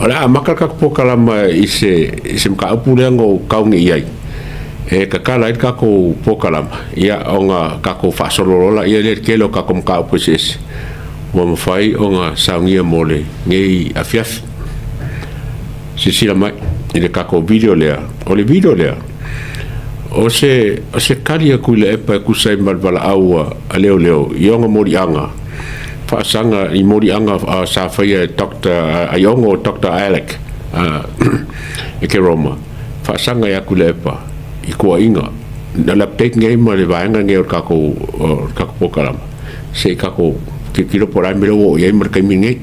O le a amata le tatou polokalama i se i se mataupu lea na ou tau nei i ai e tatala ai le tatou polokalama, ia ona tatou faasolo loa lea i le tele o tatou mataupu eseese ua mafai ona saunia mo lenei afiafi. Silasila mai i le tatou video lea. O le video lea, o se, o se tali a Tuilaepa e tusa ai ma le valaau a leoleo i ona moliaga, faasaga i moliaga sa faia e Doctor Aiono, Doctor Alec e Keroma, faasaga ia Tuilaepa i tuuaiga. O le update lenei ma le vaega lenei o le tatou, o le tatou polokalama, se i tatou tilotilo po o le a le mea lea ua oo i ai ma le taimi lenei.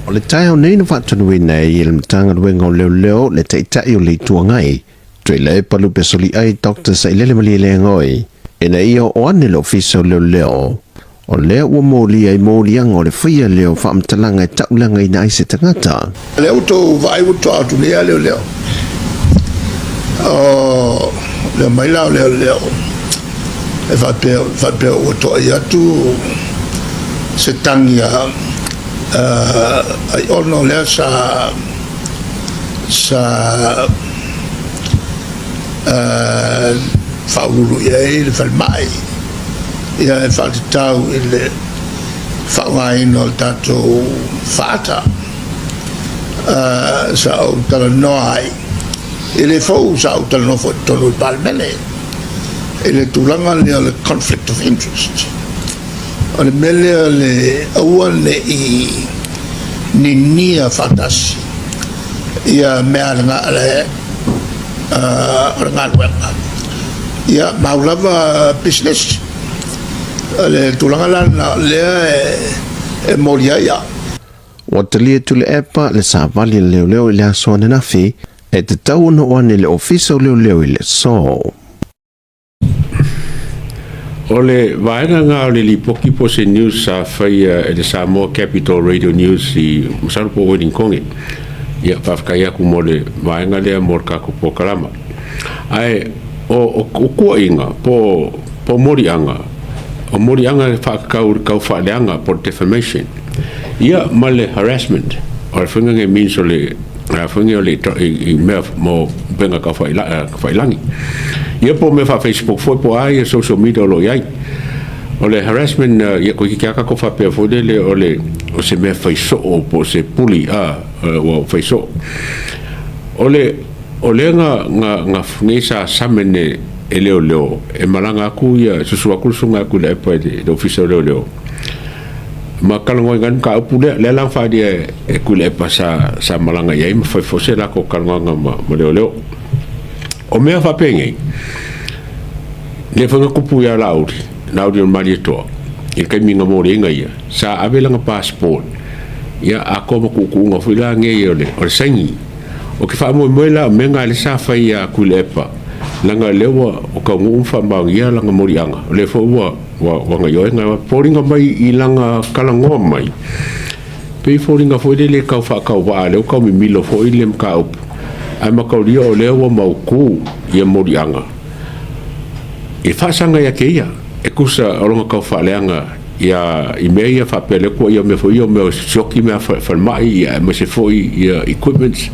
O le taeao nei na faatonuina ai e le Matagaluega o Leoleo le Taitai o le Itu Agai, Tuilaepa Lupe Soliai Doctor Sailele Malielegaoi, ina ia oo ane le Ofisa o Leoleo. O lea ua molia i moliaga o le faia lea o faamatalaga e tauleagaina ai se tagata. O lea ua outou vaai ua toa atu nei lava leoleo. O le omai la o leoleo e faapea, faapea ua toai atu se tagi a Aiono lea sa sa faauluulu i ai le falemai ia e faatatau i le faaaogaina o le tatou faata. Sa ou talanoa ai, e le fou, sa ou talanoa foi i totonu o le Palemene i le tulaga lea o le conflict of interest. O le mea lea le aua ne i ninia faatasi ia mea a le o le galuega, ia mau lava pisinisi. O le tulaga la lena o lea e moli ai au. Ua talia Tuilaepa le savali a leoleo i le aso ananafi e tatau ona oo ane le Ofisa o Leoleo i le aso. O le vaega lena o le lipoti po o se news sa faia e le Samoa Capital Radio News i masalo po o Wellingtone. Ia, faafetai atu mo le vaega lea mo le tatou polokalama. Ae o, o, o tuuaiga po o, po o moliaga, o moliaga e faatatau i le tau faaleaga po o le defamation, ia ma le harassment. O le faiga lenei means o le a foi o le i mea mo upega taufailagi. Ia po o mea faa-Facebook foi po o a ia social media o lo o i ai. O le harassment, ia toeitiiti lava tatou faapea foi lele o le o se mea fai soo po o se puli a ua fai soo. O le o lea na na na nei sa summon e e leoleo e malaga atu ia susu atu le susuga ia Tuilaepa i le ofisa o leoleo ma talanoaina ai le mataupu lea. Lea la na faaalia e Tuilaepa sa, sa malaga i ai ma fai foi se latou talanoaga ma, ma leoleo. O mea faapenei, lea foi na tupu ia Laauli, Laauli o le Malietoa, i le taimi na moliaina ia, sa ave lana passport, ia atoa ma tuutuuga foi la nei o le, o le saini. Ou te faamoemoe la o mea na lea sa fai ia Tuilaepa, leaga o lea ua taunuu ma faamaonia lana moliaga, o lea foi ua Ua ua gaioe na foliga mai i lana talanoa mai, pei foliga foi lele e tau faatauvaa lea ua tau mimilo foi le mataupu, ae mataulia o lea ua mautu ia moliaga e faasaga ia te ia, e tusa o lona tau faaleaga ia i mea ia faapea lea ua ia mea foi ia o mea o sioki mea falemai ia aemaise foi ia equipments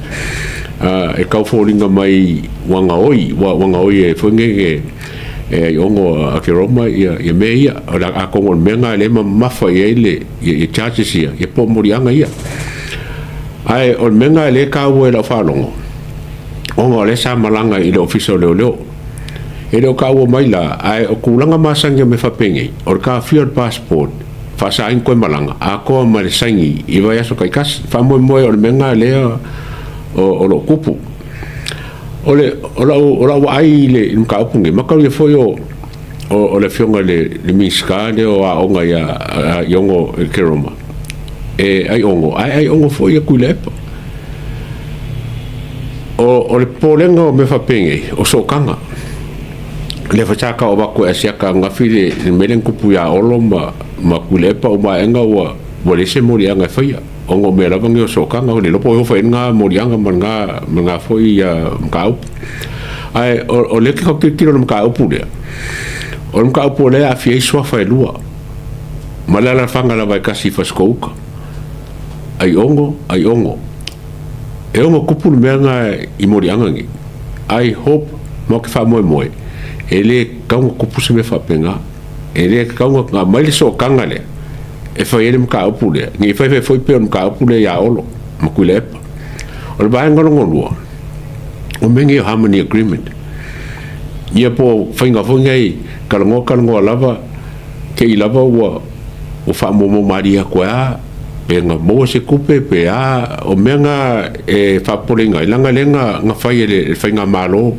e tau foliga mai ua gaoi ua gaoi e foi nei e aiono a Keroma ia, ia mea ia. O le atonu o le mea lena lea e mamafa i ai le, ia, ia charges ia, ia po o moliaga ia. Ae o le mea lena lea e taua i lau faalogo, ona o lea sa malaga i le ofisa o leoleo. E le o taua mai la, ae o tulaga masani o mea faapenei, o le taofia o le passport, faasaina toe malaga, atoa ma le saini i vaiaso taitasi. Faamoemoe o le mea lena lea o, o lo o tupu. O le, o lau, o lau vaai i le, i le mataupu lenei, mataulia foi o, o, o le afioga i le, le Minisita lea o Aoga ia Iono Keroma, e aiono, ae aiono foi ia Tuilaepa. O, o le popolega o mea faapenei, o sootaga. Lea foi sa tau avatu e Asiata ananafi le, le mea lea na tupu ia Olo ma, ma Tuilaepa uma aega ua, ua leai se moliaga e faia. Ona o mea lava nei o sootaga, le iloa po o ai o fai ai lena moliaga ma lena, ma lena foi mataupu. Ae o, o lea ke tilotilo i le mataupu lea, o le mataupu o lea e aafia ai suafa e lua, ma le alaalafaga lava e tasi i Fasitoo-uta. Aiogo, Aiogo. E ono kupu le mea na i moliaga nei. I hope ma ou te faamoemoe e le tatau ona tupu se mea faapena. E le tatau ona aumai le sootaga lea e fai ai le mataupu lea, ne i faifai foi pei o le mataupu lea ia Olo ma Tuilaepa. O le vaega lona lua, o mea nei o harmony agreement, ia po o faiga foi nei talanoa talanoa lava te i lava ua faamuamua malie atu ai lava pe na maua se tupe pe a, o mea na e faapopoleina ai, leaga lea na fai e le faigamalo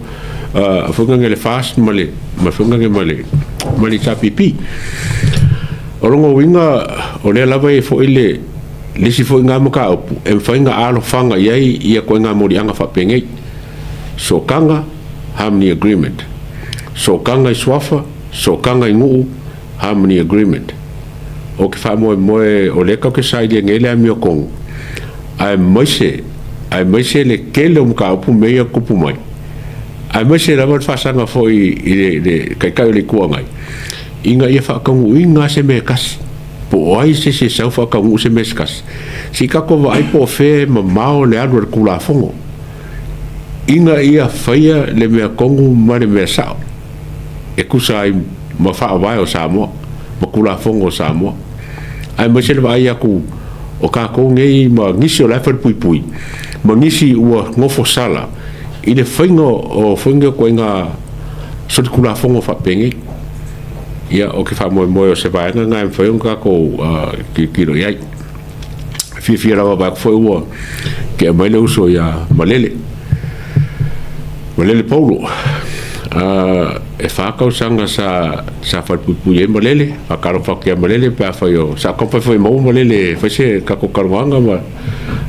foi lea le FAST ma le foi lea ma le ma le HRPP. O lona uiga o lea lava e i ai foi le isi foi na mataupu e mafai ona alofaga i ai ia ituaiga moliaga faapenei. Sootaga, Harmony Agreement. Sootaga i suafa, sootaga i nuu, Harmony Agreement. Ou te faamoemoe o lea tatou te sailia nei le amiotonu, aemaise, aemaise le tele o mataupu mea ia tupu mai, aemaise lava le faasaga foi i le, le Taitai o le Itu Agai, ina ia faataunuuina lava se mea e tasi. Po o ai se isi e sau faataunuu se mea se tasi, se i tatou vaai po o fea e mamao le alu a le Tulafono ina ia faia le mea tonu ma le mea sao e tusa ai ma faavae o Samoa ma Tulafono o Samoa. Aemaise le vaai atu o tatou nei ma nisi o la e falepuipui ma nisi ua nofosala i le faiga o foi nei ituaiga solitulafono faapenei. Ia, ou te faamoemoe o se vaega lena e mafai ona tatou tilotilo i ai. Fiafia lava vaai atu foi ua tea mai le uso ia Malele, Malele Paulo. E fa tausaga sa sa falepuipui ai Malele, faatalofa atu ia Malele pe afai o sa taumafai foi e maua Malele e fai se tatou talanoaga ma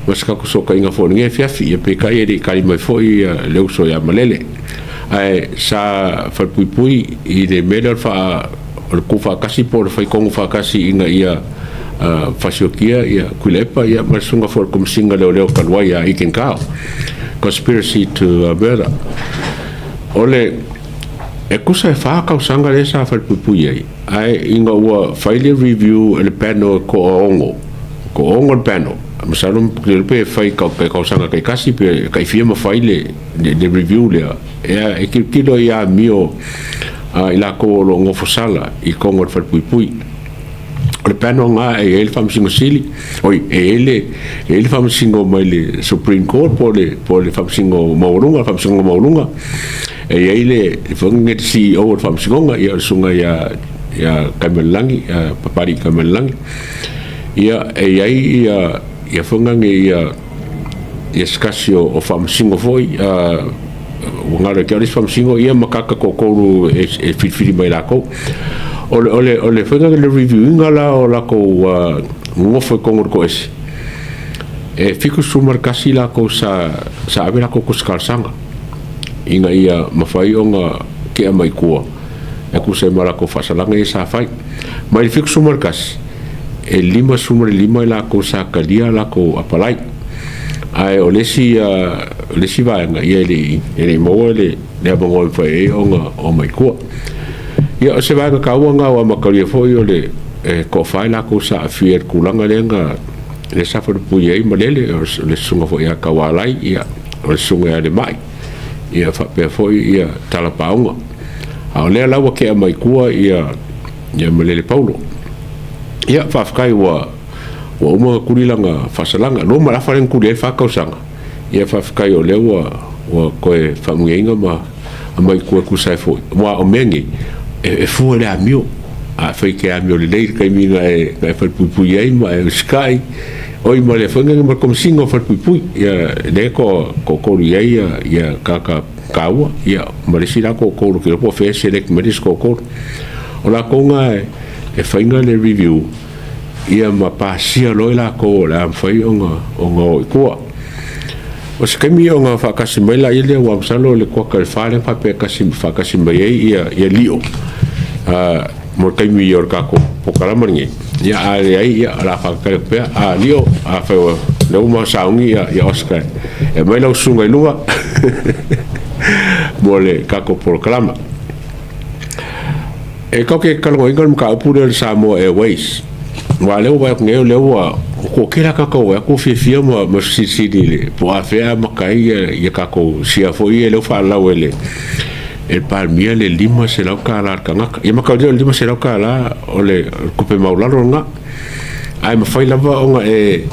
ma se tatou fesootaiga foi i lenei afiafi, ia peitai e le i tali mai foi le uso ia Malele. Ae sa falepuipui i le mea lea o le faa o le tuufaatasi po o le faitonu faatasi ina ia fasiokia ia Tuilaepa ia ma le susuga foi i le Komesina Leoleo talu ai ia Ethan Gao, conspiracy to murder. O le e tusa e fa tausaga lea sa falepuipui ai, ae ina ua fai le review e le panel e toaono, toaono le panel, masalo pe fai tausaga taitasi pe taifia ma fai le le review lea, e tilotilo i amio a i latou o lo o nofosala i totonu o le falepuipui. O le panel lena e i ai le Faamasino Sili, oi, e i ai le, e i ai le Faamasino mai le Supreme Court po o le, po o le Faamasino Maualuga, le Faamasinoga Maualuga, e i ai le, le foi le CEO o le Faamasinoga, ia o le susuga ia, ia Taimalelagi, ia Papalii Taimalelagi. Ia, e i ai ia, ia foi ia, ia se tasi o, o Faamasino foi, ua galo ia te au le isi faamasino, ia ma kaka toatolu e, e filifili mai lakou. O le, o le, o le faiga le review ina la o lakou nofo i totonu o le toese, e 71 lakou sa, sa ave lakou tusi talosaga ina ia mafai ona tea mai tua e tusa ai ma lakou faasalaga ia sa fai. Mai le 71, e 55 i lakou sa talia lakou apalai. Ae o le isi, o le isi vaega, ia e le i, e le i maua le, le avanoa e mafai ai ona omai i tua. Ia, o se vaega taua lena ua amatalia foi o le, e toafa i latou sa aafia i le tulaga lea na, lea sa falepuipui ai Malele, o le susuga foi ia Taualai, ia, o le susuga ia Lemai, ia faapea foi ia Talapaauga. A o lea la ua tea mai tua ia, ia Malele Paulo. Ia, faafetai ua Ua uma ona tuli lana faasalaga. Lua ma le afa lea na tuli ai le fa tausaga. Ia faafetai o lea ua ua toe faamanuiaina ma aumai i tua e tusa ai foi. Aua o mea nei, e, e fua i le amio. Afai e te amio lelei i le taimi na e, na e falepuipui ai ma e usitai, oi ma le foi ma le Komesina o Falepuipui. Ia lea e toa toatolu i ai ia, ia tagata taua, ia ma le isi la toatolu, ou te iloa po o fea e select mai le isi toatolu. O latou na e, e faina le review ia ma pasia loa i latou o le a mafai ona ona o i tua. O se taimi ona faatasi mai laia lea, aua masalo o le kuata i le fa lea na faapea e tasi faatasi mai ai ia ia Lio mo le taimi o le tatou polokalama lenei. Ia a leai, ia o le a faatali atu pea. A Lio, afai ua lea ua ma sauni ia ia Oscar e aumai lau susuga i luga mo le tatou polokalama. E tatou te talanoaina le mataupu lea o le Samoa Airways, aua o lea ua vaai atu nei o lea ua Ua toatele lava tagata ua o atu fiafia ma fesilisili i le po o afea e amata ai ia tatou share foi ia lea ua faalalau e le Palemia le $500 a le tagata. Ia mataulia o le $500 o le tupe maualalo lena, ae mafai lava ona e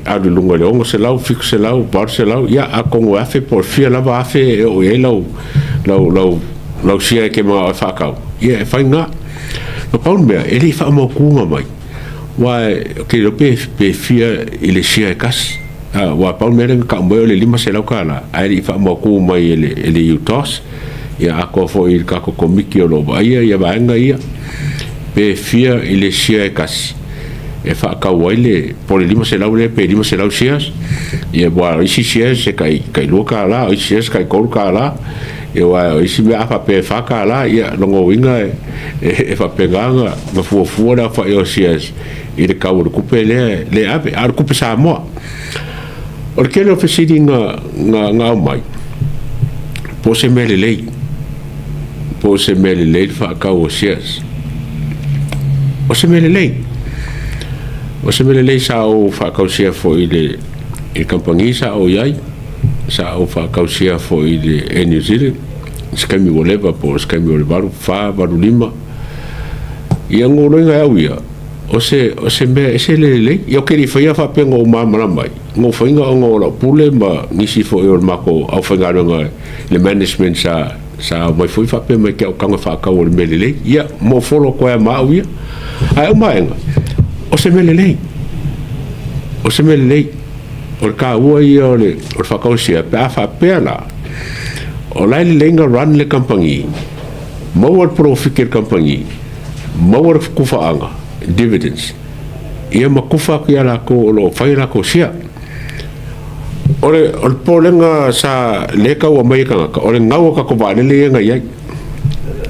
alu i luga i le $600, $700, $800, ia atonu e afe po o le fia lava afe e oo i ai lau share e te manao e faatau, ia e fai lena. Na pau le mea, e le i faamautuina mai, aua ou te le iloa pe fia i le share e tasi. Aua pau le mea lea na tau mai o le $500, ae le i faamautu mai e le UTOS, ia atoa foi i le tatou Komiti o lo o vaaia ia vaega ia, pe fia i le share e tasi e faatau ai le, po o le 500 lea pe 500 shares, ia aua o isi shares e tai $2, o isi shares e tai $3, ia aua o isi mea a faapea e $4, ia lona uiga e faapena ona fuafua le aofai o shares i le tau o le tupe lea e ave, a o le tupe Samoa. O le tele o fesili na aumai, po o se mea lelei, po o se mea lelei le faatau o shares. O se mea lelei, o se mea lelei sa ou faatausia foi i le kamupani sa ou i ai, sa ou faatausia foi i le Air New Zealand, i se taimi ua leva po o se taimi o le 84, 85. Ia goloiga e au ia, o se, o se mea ese le lelei. Ia ou te le i faia faapea na ou malamalama ai, na ou faiga ona o lau pule ma nisi foi o le matou aufaigaluega le management sa, sa omai foi faapea mai ke au tago e faatau o le mea lelei. Ia, mo follow atu ai ma au ia. Ae o maega, o se mea lelei. O se mea lelei. O le taua ia o le faatausia, pe a faapea la, o la e lelei na run le kamupani, maua le polofiti a le kamupani, maua le tufaaga, dividends, ia ma tufa atu ia latou o lo o fai a latou share. O le popolega sa lea e tau aumai e tagata, o le gau o tatou vaalele ia na i ai.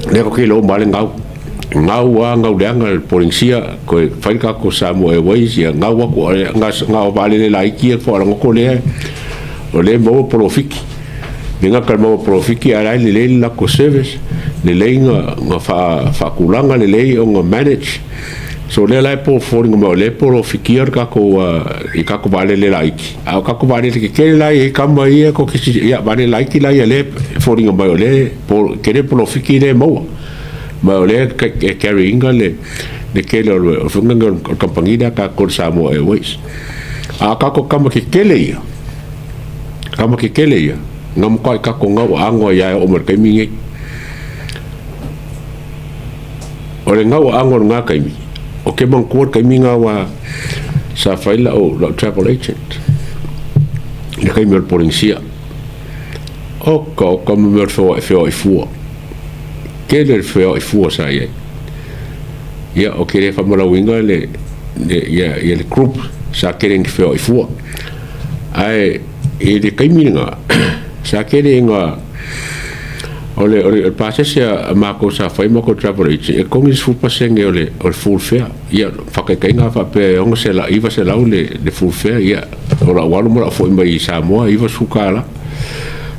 Lea tatou te iloa uma lava le gau. Gau lava, gau leaga le Polenisia, toe fai le tatou Samoa Airways, ia gau atu, na o vaalele laiti ia faalegoto lea, o lea e maua polofiti. E le gata i le maua polofiti, ae la e lelei le latou service, lelei ona faatulaga, lelei ona manage. So o lea la e foliga mai o lea e polofitia le tatou, i tatou vaalele laiti, a o tatou vaalele tetele la e i ai tama ia, ia vaalele laiti la ia lea e foliga mai o lea e tele polofiti lea e maua. Ma o lea e carry ina le tele o le faiga o le kamupani lea a tatou le Samoa Airways. A o tatou tama tetele ia, tama tetele ia, na matuai tatou gau aano ai lava e oo mai i le taimi lenei. O le gau aano o lena taimi, ou te manatua le taimi lena aua sa fai lau travel agent i le taimi o le Polenisia. Oka oka mo mea o le feoai fua. Tele le feoai fua sa i ai. Ia, ou te le faamalauina le, le, ia, ia le group sa tele ina feoai fua. Ae i le taimi lena, sa tele ina o le, o le, o le pasese a matou sa fai matou travel agent, e togi le 10% o le, o le full fare. Ia, faataitaiga a faapea e 600, 900 le, le full fare, ia, o lau alu ma lau foi mai i Samoa, e $90.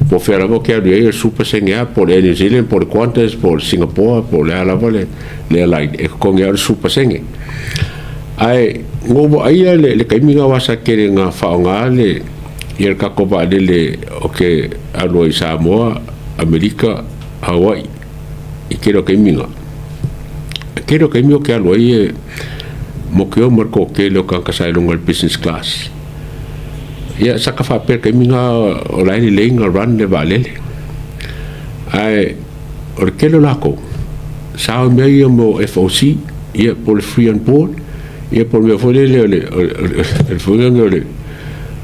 Po o fea lava ou te alu i ai, o le 10% lava, po o le Air New Zealand, po o le Qantas, po o le Singapore, po o le a lava le, le airline, e totogi lava le 10%. Ae na ou vaaia le, le taimi lena aua sa tele ina faaaoga le, ia le tatou vaalele ou te alu ai i Samoa, Amerika, Hawaii, i tele o taimi na. E tele o taimi ou te alu ai e mokio ma le toatele o tagata sa i luga i le business class. Ia sa ka faapea i le taimi na o la e lelei na run le vaalele. Ae o le tele o latou, sa o i mea ia mo FOC, ia po o le free on board, ia po o le mea foi lele o le, o le, o le foi lele o le,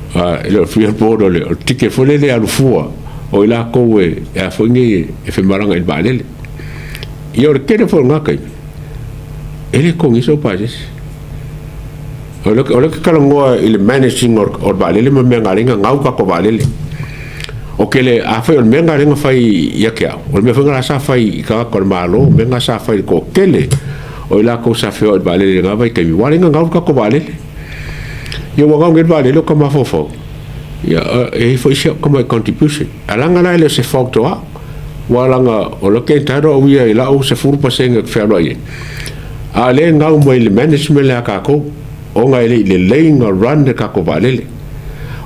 e le o le free on board, o le ticket foi lele e alu fua o i latou e a foi nei e femalaga i le vaalele. Ia o le tele foi o lena taimi, e le totogia sou pasese. O lea ou te talanoa i le managing o le vaalele ma mea na ala ai ona gau tatou vaalele. O ke le, afai o le mea na ala ai ona fai ia te au, o le mea foi lena sa fai i tagata o le Malo, o mea na sa fai i le toatele o i latou sa feoai i le vaalele i lena vaitaimi, ua ala ai ona gau le tatou vaalele. Ia ua gau nei le vaalele o ka mafaufau, ia e i ai foi si au tamai contribution. Ae leaga la e le o se fault o au, aua leaga o lea ou te entitle au ia i lau 10% ou te fealuai ai, a o lea e gau mai i le management lea a tatou. Ona e le i lelei ona run le tatou vaalele.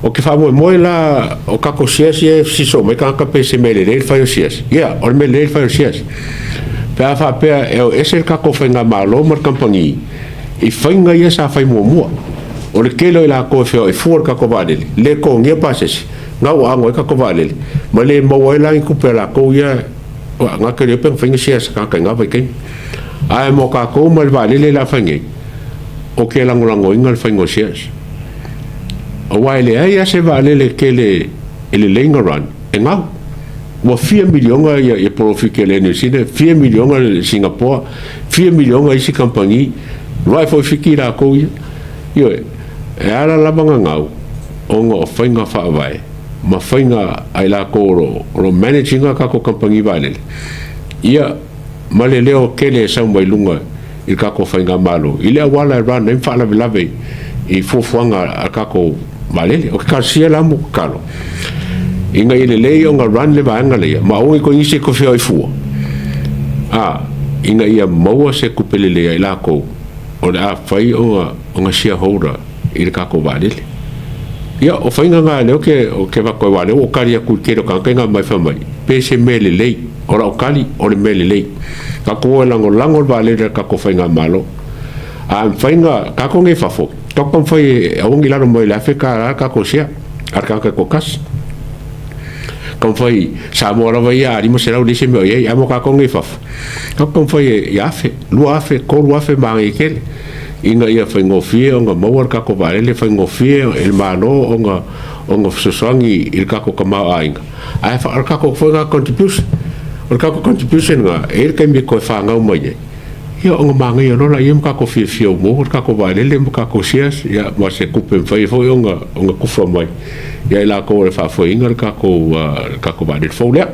Ou te faamoemoe la o tatou shares ia e fesisoo mai tagata pe se mea lelei le fai o shares. Ia, o le mea lelei le fai o shares. Pe a faapea e o ese le tatou faigamalo ma le kamupani i faiga ia sa fai muamua. O le tele o i latou e feoai fua i le tatou vaalele, le totogia pasese, gau aano ai tatou vaalele, ma le maua ai la ni tupe a latou ia, na te le iloa pe na fai ni shares a tagata i na vaitaimi. Ae mo tatou ma le vaalele la a fai nei, ou te lagolagoina le faiga o shares. Aua e leai lava se vaalele tele e lelei ona run, e gau. Ua fia miliona ia polofiti a le Air New Zealand, fia miliona le Singapore, fia miliona isi kamupani, luai foi Fiti latou ia. Ioe, e ala lava ona gau, ona o faiga faavae ma faiga a i latou o lo o manage ina tatou kamupani vaalele, ia ma le leo tele e sau mai luga i le tatou faigamalo i le auala e run ai ma faalavelave i fuafuaga a le tatou vaalele. O ke talosia la ma ou tatalo ina ia lelei ona run le vaega lea ma aua ne i toe nisi e toe feoai fua, a ina ia maua se tupe lelei a i latou o le a fai ona shareholder i le tatou vaalele. Ia, o faiga na lea ou te avatu ai, aua o lea ua ou tali atu i le tele o tagata ina mai fai mai, pe se mea lelei. O lau tali, o le mea lelei. Tatou o e lagolago le vaalele a le tatou faigamalo. A mafai ona, tatou nei i fafo, tatou taumafai e aua ne i lalo mai o le $1,000 le tatou share a le tagata e toatasi. Taumafai, Samoa lava ia a 500 leai se mea o i ai, ae mo tatou nei i fafo, tatou taumafai e $1,000, $2,000, $3,000 manaia tele, ina ia faigofie ona maua le tatou vaalele, faigofie e le Malo ona fesoasoani i le tatou tamaoaiga, ae o le tatou foi lena contribution. O le tatou contribution lena, e i ai le taimi e toe fanau mai ai, ia ona manaia loa lea ma tatou fiafia ua maua le tatou vaalele ma tatou shares, ia ma se tupe e mafai ai foi ona tufa mai ia i latou o le faafoeina le tatou vaalele fou lea.